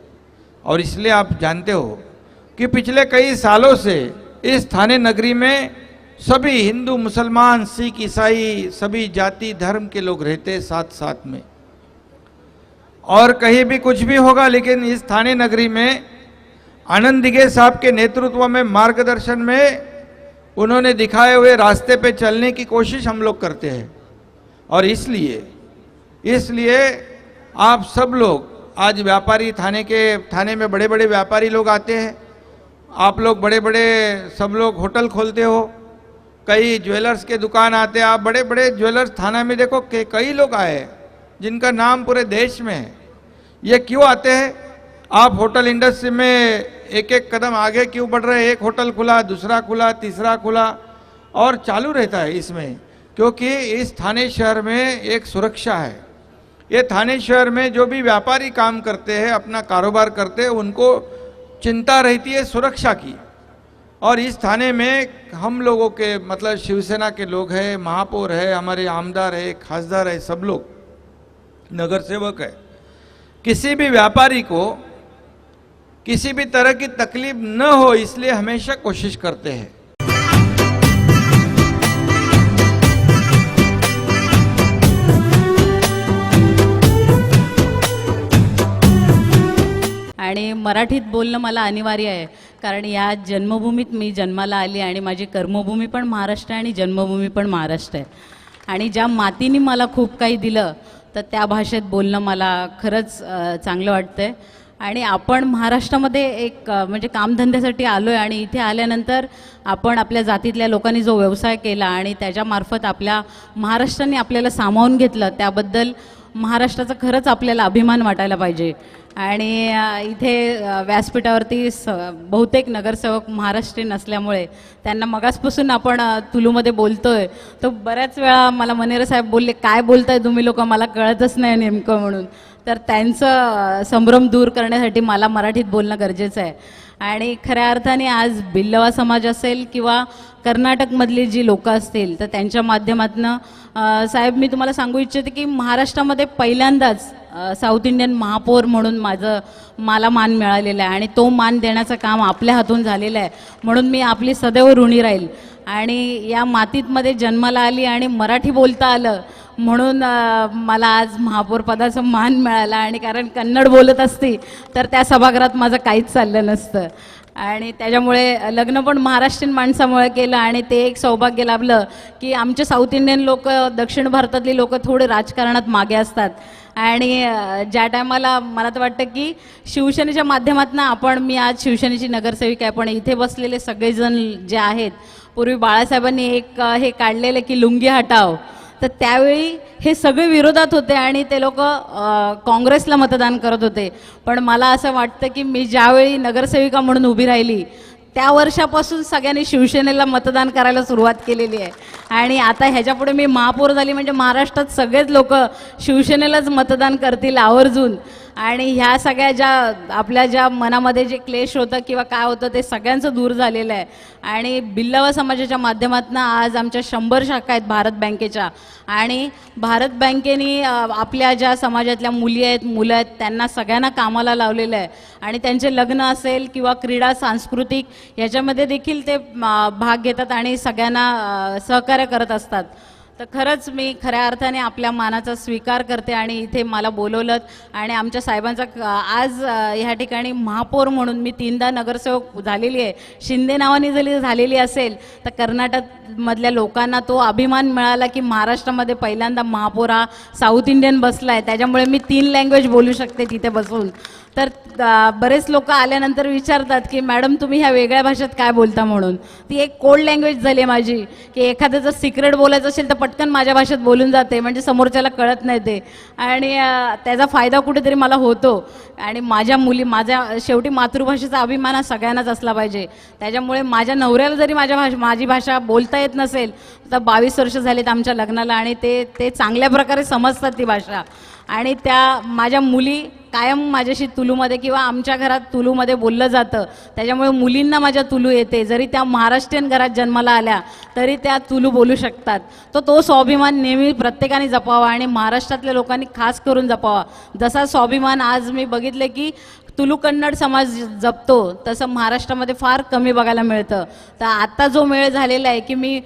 और इसलिए आप जानते हो कि पिछले कई सालों से इस थाने नगरी में सभी हिंदू, मुसलमान, सिख, ईसाई, सभी जाति धर्म के लोग रहते हैं साथ साथ में. और कहीं भी कुछ भी होगा लेकिन इस थाने नगरी में आनंद दिघे साहब के नेतृत्व में, मार्गदर्शन में उन्होंने दिखाए हुए रास्ते पे चलने की कोशिश हम लोग करते हैं. और इसलिए आप सब लोग आज व्यापारी थाने में बड़े-बड़े व्यापारी लोग आते हैं. आप लोग बड़े-बड़े सब लोग होटल खोलते हो, कई ज्वेलर्स के दुकान आते हैं. आप बड़े-बड़े ज्वेलर्स थाना में देखो कि कई लोग आए हैं जिनका नाम पूरे देश में है. ये क्यों आते हैं? आप होटल इंडस्ट्री में एक-एक कदम आगे क्यों बढ़ रहे हैं? एक होटल खुला, दूसरा खुला, तीसरा खुला और चालू रहता है इसमें, क्योंकि इस थाने शहर में एक सुरक्षा है. ये थाने शहर में जो भी व्यापारी काम करते हैं, अपना कारोबार करते हैं, उनको चिंता रहती है सुरक्षा की. और इस थाने में हम लोगों के, मतलब शिवसेना के लोग हैं, महापौर है, हमारे आमदार है, खासदार है, सब लोग नगर सेवक है. किसी भी व्यापारी को किसी भी तरह की तकलीफ न हो इसलिए हमेशा कोशिश करते हैं. आणि मराठीत बोलणं मला अनिवार्य आहे, कारण या जन्मभूमीत मी जन्माला आली आणि माझी कर्मभूमी पण महाराष्ट्र आहे आणि जन्मभूमी पण महाराष्ट्र आहे. आणि ज्या मातीने मला खूप काही दिलं तर त्या भाषेत बोलणं मला खरंच चांगलं वाटतं आहे. आणि आपण महाराष्ट्रामध्ये एक म्हणजे कामधंद्यासाठी आलो आहे आणि इथे आल्यानंतर आपण आपल्या जातीतल्या लोकांनी जो व्यवसाय केला आणि त्याच्यामार्फत आपल्या महाराष्ट्राने आपल्याला सामावून घेतलं, त्याबद्दल महाराष्ट्राचा खरंच आपल्याला अभिमान वाटायला पाहिजे. आणि इथे व्यासपीठावरती बहुतेक नगरसेवक महाराष्ट्रीयन असल्यामुळे त्यांना मगासपासून आपण तुलूमध्ये बोलतोय, तर बऱ्याच वेळा मला मनेरे साहेब बोलले काय बोलताय तुम्ही लोक, मला कळतच नाही नेमकं म्हणून. तर त्यांचं संभ्रम दूर करण्यासाठी मला मराठीत बोलणं गरजेचं आहे. आणि खऱ्या अर्थाने आज बिल्लवा समाज असेल किंवा कर्नाटकमधली जी लोकं असतील तर त्यांच्या माध्यमातनं साहेब मी तुम्हाला सांगू इच्छिते की महाराष्ट्रामध्ये पहिल्यांदाच साऊथ इंडियन महापौर म्हणून मला मान मिळालेला आहे आणि तो मान देण्याचं काम आपल्या हातून झालेलं आहे, म्हणून मी आपली सदैव ऋणी राहील. आणि या मातीतमध्ये जन्माला आली आणि मराठी बोलता आलं म्हणून मला आज महापौर पदाचा मान मिळाला. आणि कारण कन्नड बोलत असती तर त्या सभागृहात माझं काहीच चाललं नसतं. आणि त्याच्यामुळे लग्न पण महाराष्ट्रीयन माणसामुळे केलं आणि ते एक सौभाग्य लाभलं की आमचे साऊथ इंडियन लोक, दक्षिण भारतातली लोकं थोडे राजकारणात मागे असतात. आणि ज्या टायमाला मला तर वाटतं की शिवसेनेच्या माध्यमातून आपण, मी आज शिवसेनेची नगरसेविका आहे, पण इथे बसलेले सगळेजण जे आहेत, पूर्वी बाळासाहेबांनी एक हे काढलेलं की लुंगी हटाव, तर त्यावेळी हे सगळे विरोधात होते आणि ते लोक काँग्रेसला मतदान करत होते. पण मला असं वाटतं की मी ज्यावेळी नगरसेविका म्हणून उभी राहिली त्या वर्षापासून सगळ्यांनी शिवसेनेला मतदान करायला सुरुवात केलेली आहे. आणि आता ह्याच्यापुढे मी महापौर झाली म्हणजे महाराष्ट्रात सगळेच लोक शिवसेनेलाच मतदान करतील आवर्जून. आणि ह्या सगळ्या ज्या आपल्या ज्या मनामध्ये जे क्लेश होतं किंवा काय होतं ते सगळ्यांचं दूर झालेलं आहे. आणि बिल्लवा समाजाच्या माध्यमातून आज आमच्या 100 शाखा आहेत भारत बँकेच्या, आणि भारत बँकेने आपल्या ज्या समाजातल्या मुली आहेत, मुलं आहेत, त्यांना सगळ्यांना कामाला लावलेलं आहे. आणि त्यांचे लग्न असेल किंवा क्रीडा, सांस्कृतिक याच्यामध्ये देखील ते भाग घेतात आणि सगळ्यांना सहकार्य करत असतात. तर खरंच मी खऱ्या अर्थाने आपल्या मानाचा स्वीकार करते आणि इथे मला बोलवलं आणि आमच्या साहेबांचा आज ह्या ठिकाणी महापौर म्हणून मी 3दा नगरसेवक झालेली आहे. शिंदे नावाने जरी झालेली असेल तर कर्नाटकमधल्या लोकांना तो अभिमान मिळाला की महाराष्ट्रामध्ये पहिल्यांदा महापौर हा साऊथ इंडियन बसला आहे, त्याच्यामुळे मी 3 लँग्वेज बोलू शकते तिथे बसून. तर बरेच लोक आल्यानंतर विचारतात की मॅडम तुम्ही ह्या वेगळ्या भाषेत काय बोलता म्हणून. ती एक कोड लँग्वेज झाली आहे माझी की एखादं जर सिक्रेट बोलायचं असेल तर पटकन माझ्या भाषेत बोलून जाते, म्हणजे समोरच्याला कळत नाही ते. आणि त्याचा फायदा कुठेतरी मला होतो. आणि माझ्या मुली, माझ्या शेवटी मातृभाषेचा अभिमान हा सगळ्यांनाच असला पाहिजे. त्याच्यामुळे माझ्या नवऱ्याला जरी माझी भाषा बोलता येत नसेल तर 22 वर्ष झालीत आमच्या लग्नाला आणि ते चांगल्या प्रकारे समजतात ती भाषा. आणि त्या माझ्या मुली कायम माझ्याशी तुलूमध्ये किंवा आमच्या घरात तुलूमध्ये बोललं जातं, त्याच्यामुळे मुलींना माझ्या तुलू येते. जरी त्या महाराष्ट्रीयन घरात जन्माला आल्या तरी त्या तुलू बोलू शकतात. तर तो स्वाभिमान नेहमी प्रत्येकाने जपावा आणि महाराष्ट्रातल्या लोकांनी खास करून जपावा. जसा स्वाभिमान आज मी बघितले की तुलू कन्नड समाज जपतो तसं महाराष्ट्रामध्ये फार कमी बघायला मिळतं. तर आता जो मेळ झालेला आहे की मी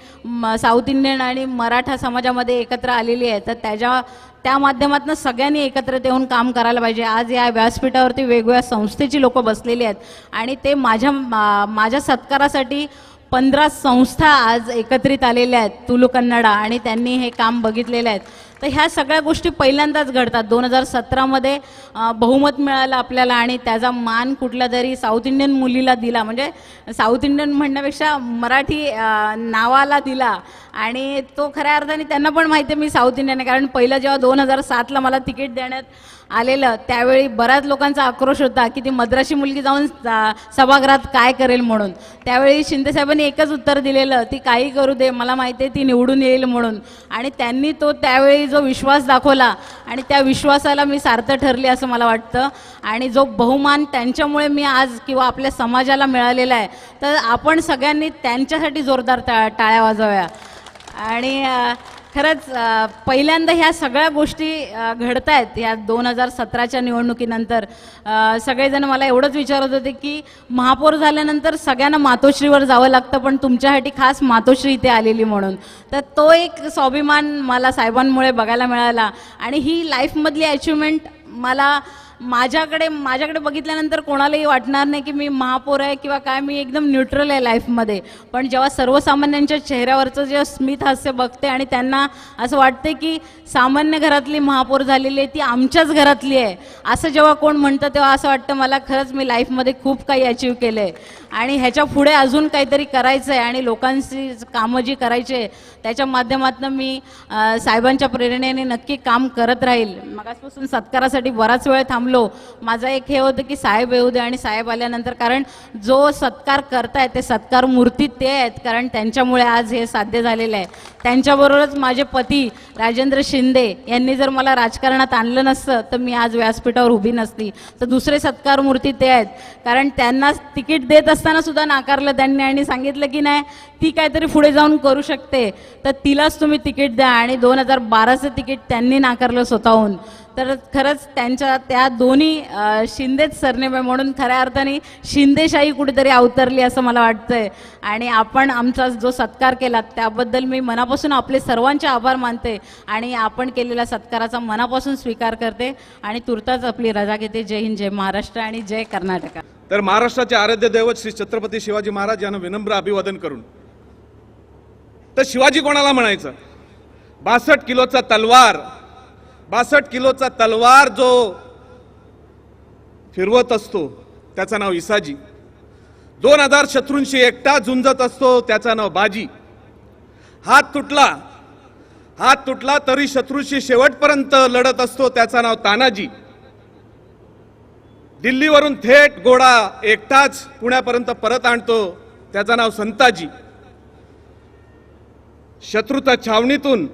साऊथ इंडियन आणि मराठा समाजामध्ये एकत्र आलेली आहे, तर त्या माध्यमातून सगळ्यांनी एकत्र येऊन काम करायला पाहिजे. आज या व्यासपीठावरती वेगवेगळ्या संस्थेची लोकं बसलेली आहेत आणि ते माझ्या सत्कारासाठी 15 संस्था आज एकत्रित आलेल्या आहेत तुलू कन्नडा, आणि त्यांनी हे काम बघितलेलं आहे. तर ह्या सगळ्या गोष्टी पहिल्यांदाच घडतात. 2017मध्ये बहुमत मिळालं आपल्याला आणि त्याचा मान कुठल्या तरी साऊथ इंडियन मुलीला दिला, म्हणजे साऊथ इंडियन म्हणण्यापेक्षा मराठी नावाला दिला. आणि तो खऱ्या अर्थाने त्यांना पण माहिती आहे मी साऊथ इंडियन आहे, कारण पहिलं जेव्हा 2007ला मला तिकीट देण्यात आलेलं त्यावेळी बऱ्याच लोकांचा आक्रोश होता की ती मद्रासी मुलगी जाऊन सभागृहात काय करेल म्हणून. त्यावेळी शिंदेसाहेबांनी एकच उत्तर दिलेलं, ती काही करू दे, मला माहिती आहे ती निवडून येईल म्हणून. आणि त्यांनी तो त्यावेळी जो विश्वास दाखवला आणि त्या विश्वासाला मी सार्थ ठरली असं मला वाटतं. आणि जो बहुमान त्यांच्यामुळे मी आज किंवा आपल्या समाजाला मिळालेला आहे, तर आपण सगळ्यांनी त्यांच्यासाठी जोरदार टाळ्या वाजवाव्या. आणि खरंच पहिल्यांदा ह्या सगळ्या गोष्टी घडत आहेत ह्या 2017च्या निवडणुकीनंतर. सगळेजण मला एवढंच विचारत होते की महापौर झाल्यानंतर सगळ्यांना मातोश्रीवर जावं लागतं, पण तुमच्यासाठी खास मातोश्री इथे आलेली म्हणून. तर तो एक स्वाभिमान मला साहेबांमुळे बघायला मिळाला. आणि ही लाईफमधली अचिव्हमेंट मला माझ्याकडे माझ्याकडे बघितल्यानंतर कोणालाही वाटणार नाही की मी महापौर आहे किंवा काय, मी एकदम न्यूट्रल आहे लाईफमध्ये. पण जेव्हा सर्वसामान्यांच्या चेहऱ्यावरचं जे स्मित हास्य बघते आणि त्यांना असं वाटते की सामान्य घरातली महापौर झालेली आहे, ती आमच्याच घरातली आहे, असं जेव्हा कोण म्हणतं तेव्हा असं वाटतं मला खरंच मी लाईफमध्ये खूप काही अचीव केलं आहे आणि ह्याच्या पुढे अजून काहीतरी करायचं आहे आणि लोकांची कामं जी करायची आहे त्याच्या माध्यमातून मी साहेबांच्या प्रेरणेने नक्की काम करत राहील. मगासपासून सत्कारासाठी बराच वेळ थांबलो. माझा एक हे होतं की साहेब येऊ दे आणि साहेब आल्यानंतर, कारण जो सत्कार करतायत ते सत्कार मूर्ती ते आहेत, कारण त्यांच्यामुळे आज हे साध्य झालेलं आहे. त्यांच्याबरोबरच माझे पती राजेंद्र शिंदे यांनी जर मला राजकारणात आणलं नसतं तर मी आज व्यासपीठावर उभी नसती. तर दुसरे सत्कार मूर्ती ते आहेत, कारण त्यांना तिकीट देत असताना सुद्धा नाकारलं त्यांनी आणि सांगितलं की नाही, ती काहीतरी पुढे जाऊन करू शकते तर तिलाच तुम्ही तिकीट द्या. आणि 2012चं तिकीट त्यांनी नाकारलं स्वतःहून. तर खरंच त्यांच्या त्या दोन्ही शिंदेच सरनेम आहे म्हणून खऱ्या अर्थाने शिंदेशाही कुठेतरी अवतरली असं मला वाटतंय. आणि आपण आमचा जो सत्कार केला त्याबद्दल मी मनापासून आपले सर्वांचे आभार मानते आणि आपण केलेल्या सत्काराचा मनापासून स्वीकार करते आणि तुर्ताच आपली रजा घेते. जय हिंद, जय महाराष्ट्र आणि जय कर्नाटक. तर महाराष्ट्राचे आराध्य दैवत श्री छत्रपती शिवाजी महाराज यांना विनम्र अभिवादन करून, तर शिवाजी कोणाला म्हणायचं? 62 किलोचा तलवार, 62 किलोचा तलवार जो फिरवत असतो त्याचं नाव इसाजी. 2000 शत्रूंशी एकटा झुंजत असतो त्याचं नाव बाजी. हात तुटला तरी शत्रूशी शेवटपर्यंत लढत असतो त्याचं नाव तानाजी. दिल्लीवरून थेट घोडा एकटाच पुण्यापर्यंत परत आणतो त्याचं नाव संताजी. शत्रूच्या छावणीतून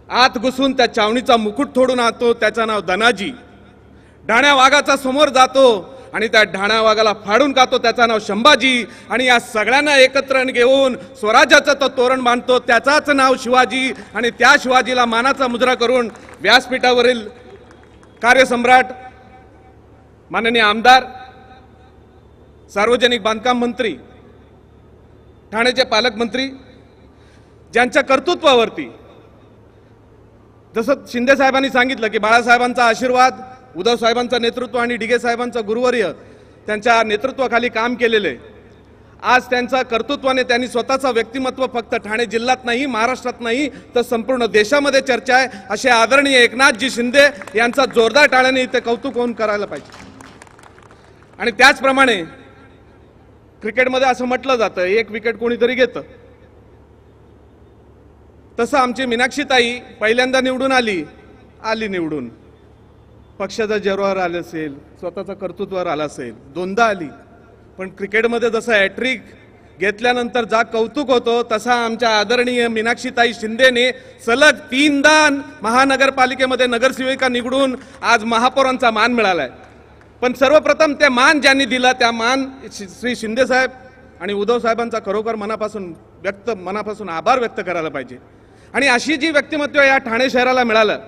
आत घुसून त्या छावणीचा मुकुट तोडून आणतो त्याचं नाव धनाजी. ढाण्या वाघाचा समोर जातो आणि त्या ढाण्या वाघाला फाडून खातो त्याचं नाव संभाजी. आणि या सगळ्यांना एकत्र घेऊन स्वराज्याचं तो तोरण बांधतो त्याचाच नाव शिवाजी. आणि त्या शिवाजीला मानाचा मुजरा करून व्यासपीठावरील कार्यसम्राट माननीय आमदार, सार्वजनिक बांधकाम मंत्री, ठाण्याचे पालकमंत्री, ज्यांच्या कर्तृत्वावरती जसं शिंदे साहेबांनी सांगितलं की बाळासाहेबांचा आशीर्वाद, उद्धव साहेबांचं नेतृत्व आणि डिगे साहेबांचं गुरुवर्य त्यांच्या नेतृत्वाखाली काम केलेले, आज त्यांच्या कर्तृत्वाने त्यांनी स्वतःचं व्यक्तिमत्व फक्त ठाणे जिल्ह्यात नाही, महाराष्ट्रात नाही तर संपूर्ण देशामध्ये चर्चा आहे, असे आदरणीय एकनाथजी शिंदे यांचा जोरदार टाळ्याने इथे कौतुक होऊन करायला पाहिजे. आणि त्याचप्रमाणे क्रिकेटमध्ये असं म्हटलं जातं एक विकेट कोणीतरी घेतं, तसं आमची मीनाक्षीताई पहिल्यांदा निवडून आली, आली निवडून, पक्षाचा जोरावर आलं असेल, स्वतःचा कर्तृत्वावर आला असेल, दोनदा आली. पण क्रिकेटमध्ये जसं हॅट्रिक घेतल्यानंतर जा कौतुक होतो तसा आमच्या आदरणीय मीनाक्षीताई शिंदेने सलग 3दा महानगरपालिकेमध्ये नगरसेविका निवडून आज महापौरांचा मान मिळाला आहे. पण सर्वप्रथम ते मान ज्यांनी दिला त्या मान श्री शिंदे साहेब आणि उद्धव साहेबांचा खरोखर मनापासून आभार व्यक्त करायला पाहिजे. आणि अशी जी व्यक्तिमत्व या ठाणे शहराला मिळालं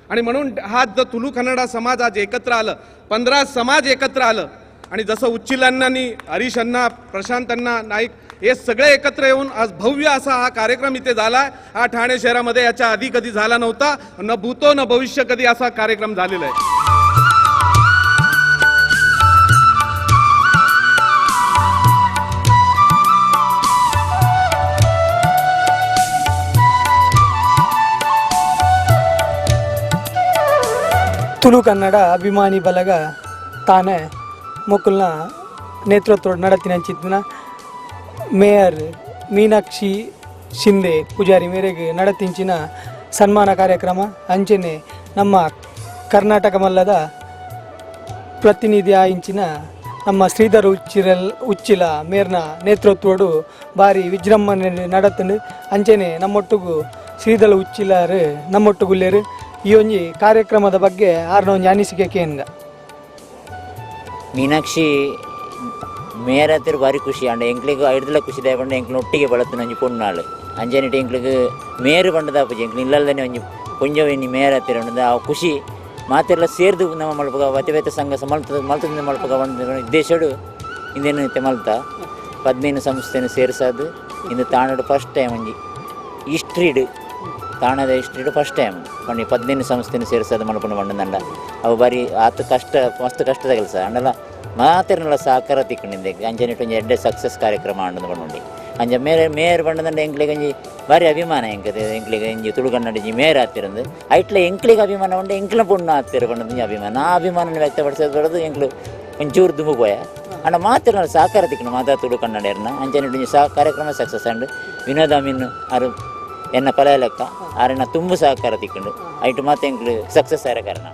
आणि म्हणून हा जो तुलू कन्नडा समाज आज एकत्र आलं, 15 समाज एकत्र आलं आणि जसं उच्चिलांनी, हरीश अण्णा, प्रशांत अण्णा नाईक हे सगळे एकत्र येऊन आज भव्य असा हा कार्यक्रम इथे झाला. हा ठाणे शहरामध्ये याच्या आधी कधी झाला नव्हता, न भूतो न भविष्य कधी असा कार्यक्रम झालेला आहे. ತುಳು ಕನ್ನಡ ಅಭಿಮಾನಿ ಬಳಗ ತಾನೆ ಮೊಕ್ಕಲ್ನ ನೇತೃತ್ವ ನಡತಿನಂಚಿತ್ತಿನ ಮೇಯರ್ ಮೀನಾಕ್ಷಿ ಶಿಂದೆ ಪೂಜಾರಿ ಮೇರೆಗೆ ನಡತಿಂಚಿನ ಸನ್ಮಾನ ಕಾರ್ಯಕ್ರಮ ಅಂಚನೆ ನಮ್ಮ ಕರ್ನಾಟಕ ಮಲ್ಲದ ಪ್ರತಿನಿಧಿ ಇಂಚಿನ ನಮ್ಮ ಶ್ರೀಧರ್ ಉಚ್ಚಿಲ ಮೇರ್ನ ನೇತೃತ್ವಡು ಭಾರಿ ವಿಜೃಂಭಣೆ ನಡತಂಡು ಅಂಚನೆ ನಮ್ಮೊಟ್ಟಿಗೂ ಶ್ರೀಧರ್ ಉಚ್ಚಿಲಾರು ನಮ್ಮೊಟ್ಟುಗುಲ್ಲೇರು ಈ ಒಂಜಿ ಕಾರ್ಯಕ್ರಮದ ಬಗ್ಗೆ ಆರ್ನ ಒಂಜಿ ಅನಿಸಿಕೆ ಕೇನ್ಗ. ಮೀನಾಕ್ಷಿ ಮೇಯರ್ ಆತಿರು ಭಾರಿ ಖುಷಿ ಅಂಡ ಎಂಕ್ಲಿಗೆ ಐಡ್ದಲ ಖುಷಿ ದಾಯ ಪಂಡ ಎಂಕ್ಲು ಒಟ್ಟಿಗೆ ಬಳತ್ತಿನ ಒಂಜಿ ಪೊಣ್ಣಾಳು ಅಂಜನಿಟ್ಟು ಎಂಕ್ಲಿಗೆ ಮೇಯರ್ ಪಂಡದ ಪೂಜೆ ಎಂಕ್ಲು ಇಲ್ಲಲ್ದನೆ ಒಂಜಿ ಪೊಂಜವಿನಿ ಮೇಯರ್ ಆತಿರು ಪಂಡದ ಆ ಖುಷಿ ಮಾತೆಲ್ಲ ಸೇರ್ದು ನಮ್ಮ ಮಲ್ಪಗ ಬತ್ತೆ ಬೇತೆ ಸಂಘ ಮಲ್ತ ಮಲ್ತದಿಂದ ಮಲ್ಪಗ ಒಂದು ಉದ್ದೇಶಡು ಇಂದೇನು ಮಲ್ತ 15 ಸಂಸ್ಥೆನ ಸೇರಿಸೋದು ಇಂದು ತಾಣಡು ಫಸ್ಟ್ ಟೈಮ್ ಒಂಜಿ ಹಿಸ್ಟ್ರಿಡು ತಾಣದ ಹಿಸ್ಟ್ರಿಡ್ ಫಸ್ಟ್ ಟೈಮ್ ಪಂಡಿ 15 ಸಂಸ್ಥೆನ ಸೇರಿಸೋದು ಮಲ್ಪುನ ಪಂಡಂಡ ಅವು ಬಾರಿ ಆತ್ ಕಷ್ಟ, ಮಸ್ತ್ ಕಷ್ಟದ ಕೆಲಸ. ಅಂಡಲ ಮಾತೆರ್ನಲ ಸಹಕಾರ ತಿಕ್ಕೊಂಡಿದ್ದೆ. ಅಂಚನೆ ಒಂಜಿ ಎಡ್ಡೆ ಸಕ್ಸಸ್ ಕಾರ್ಯಕ್ರಮ ಆಂಡದು ಪಂಡುಂಡಿ. ಅಂಚ ಮೇರೆ ಮೇಯರ್ ಪಂಡದಂಡ ಎಂಕ್ಲೆಗ್ ಒಂಜಿ ಬಾರಿ ಅಭಿಮಾನ. ಎಂಕದ ಎಂಕ್ಲೆಗ್ ಒಂಜಿ ತುಳು ಕನ್ನಡ ಒಂಜಿ ಮೇಯರ್ ಆತಿರಂದು ಐಟ್ಲೆ ಎಂಕ್ಲೆಗ್ ಅಭಿಮಾನ ಉಂಡು, ಎಂಕ್ಲ ಪೊಣ್ಣು ಆತಿರ ಪಂಡದ ಒಂಜಿ ಅಭಿಮಾನ. ಆ ಅಭಿಮಾನನ ವ್ಯಕ್ತಪಡಿಸೋದು ಬರೋದು ಎಂಕ್ಲು ಒಂಚೂರು ದುಂಬು ಪೋಯ. ಅಂಡ ಮಾತೆರ್ನಲ ಸಹಕಾರ ತಿಕ್ಕುಂಡು ಮಾತಾ ತುಳು ಕನ್ನಡಿಯರ್ನ. ಅಂಚನೆ ಒಂಜಿ ಸಹ ಕಾರ್ಯಕ್ರಮ ಸಕ್ಸಸ್ ಆಂಡ್. ವಿನೋದ್ ಅಮೀನ್ ಆರು ಎನ್ನ ಪಲ ಲೆಕ್ಕ ಆರೆನ ತುಂಬು ಸಹಕಾರ ತಿಕ್ಕುಂಡು. ಐಟು ಮಾತ ಎಂಕ್ಲು ಸಕ್ಸಸ್ ಆರ ಕಾರಣ.